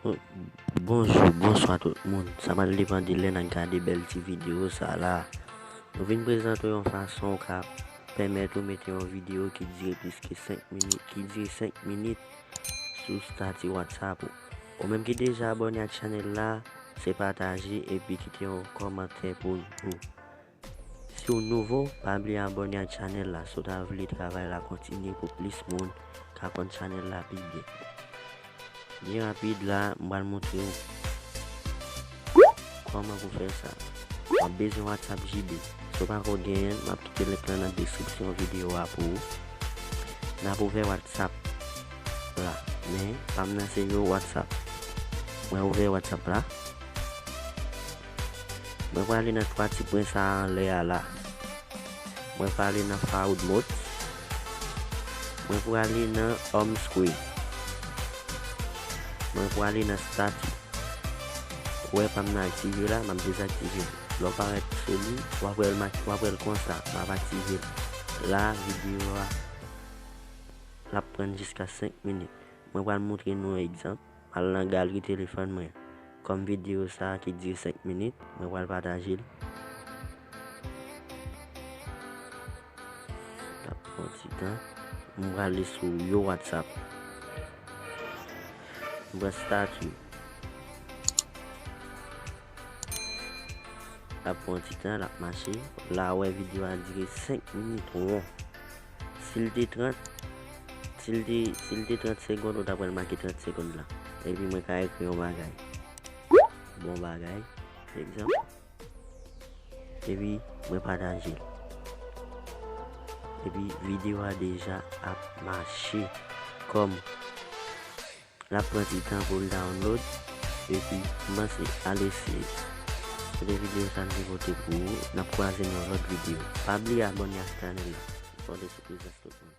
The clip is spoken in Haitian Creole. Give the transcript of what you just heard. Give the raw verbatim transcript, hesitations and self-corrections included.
Bon, bonjou, bonswa tout moun. Sa pral depann de lè n ap gade bèl ti videyo sa la. Nou vin prezante w yon fason w ka pèmèt ou mete yon videyo ki dire plis ke senk minit, ki dire senk minit sou stati WhatsApp ou. Ou menm ki deja abòne ak chanèl la, se pataje epi kite yon kòmantè pou nou. Si w nouvo, pa bliye abòne ak chanèl la si w ta vle travay la kontinye pou plis moun ka konn chanèl la pi byen. Byen rapid la, m pral montre w kòman pou fè sa. W ap bezwen WhatsApp J B. Si w pako genyen l, m ap kite link lan nan deskripsyon videyo a pou ou. N ap ouvè WhatsApp la. Men, pa m nan se yo WhatsApp. Mwen ouvè WhatsApp la. Mwen prale nan twa ti pwen sa a anlè a la. Mwen prale nan forward mode. Mwen prale nan home screen. Mwen prale nan stati. Ou wè pa m nan aktive la, m ap dezaktive l. Lè w parèt sou li, w ap wè l mak-, w ap wè l konsa, m ap aktive l. La, videyo a, l ap pran jiska senk minit. Mwen pral montre nou yon egzanp. Al nan galri telefòn mwen. Kòm videyo sa a ki dire senk minit, mwen pral pataje l. L ap pran ti tan. Mwen prale sou yo WhatsApp. Mwen pran stati. L ap pran ti tan, l ap mache. La, w wè videyo a dire senk minit won. Si l te trant, si l te, si l te trant segonn, ou ta pral make trant segonn la. Epi mwen ka ekri yon bagay. Bon bagay, egzanp. Epi mwen pataje l. Epi videyo a deja ap mache. Kòm l ap pran ti tan pou l download. Epi, m panse al eseye. Se te videyo sa m te pote pou ou. N ap kwaze nan yon lòt videyo. Pa bliye abòne ak chanèl la. Fò de sou prezans tout moun.